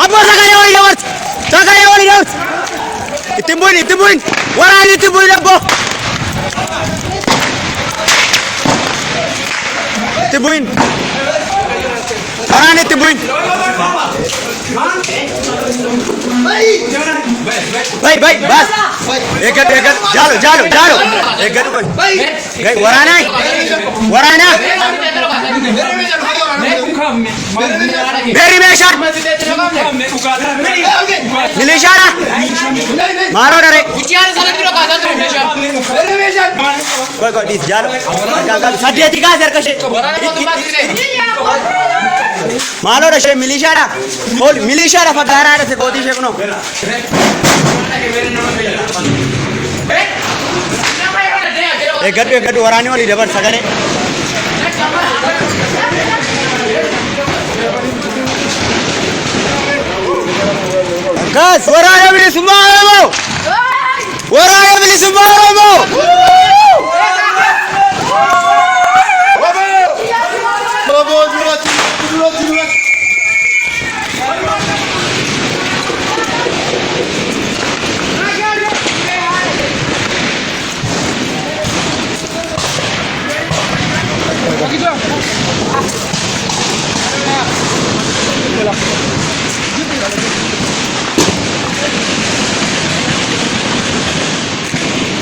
Abboo sagalee olii dabarsi. Sagalee olii dabarsi. Ittiin bu'in ittiin bu'in. Waraanni ittiin bu'in abboo. Ittiin bu'in. Waraanni ittiin bu'in. Bai bai bas. Eeggadhu eeggadhu. Jaalo jaalo jaalo. Eeggadhu bai. Gai waraanaa. Waraanaa. Beerri meeshaa. Milishaadha. Maaloo daree. Koi koi dhiis jaalo. Saddeeti kaase harka ishee. Maaloo ishee milishaadha. Ol milishaadha fagaaraadha se kootii ishee kunoo. Eeggadhu eeggadhu waraanni olii dabar sagalee. Akkas waraana bilisummaa Oromoo! Waraana bilisummaa Oromoo!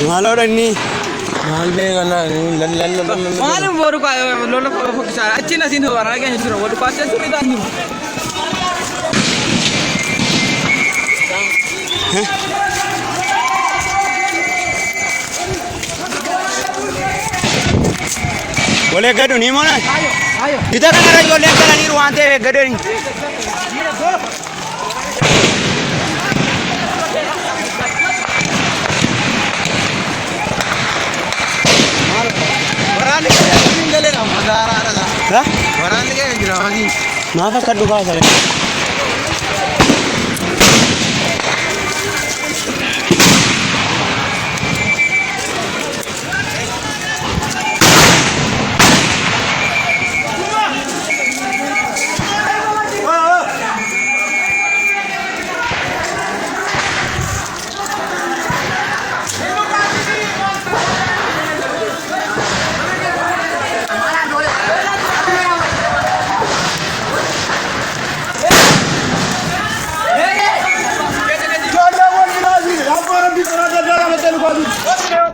Maaloo dhanni. Maal beekanaa Maaliif boru lola fokkisaa achiin asiin waraana keenya jira wal dhukaasee sirrii ta'an jiru. Wal eeggadhu ni moona. Gita kanarra ijoolleen galaniiru waan ta'eef eeggadhu. Waraanni keenya hin galee nama. Ha? Waraanni keenya jira hojii. Maaf akka dhukaasa? Ijoollee wal biraa jiru. Abbaa rabbii karaa gargaaraa maddee dhugaa jiru.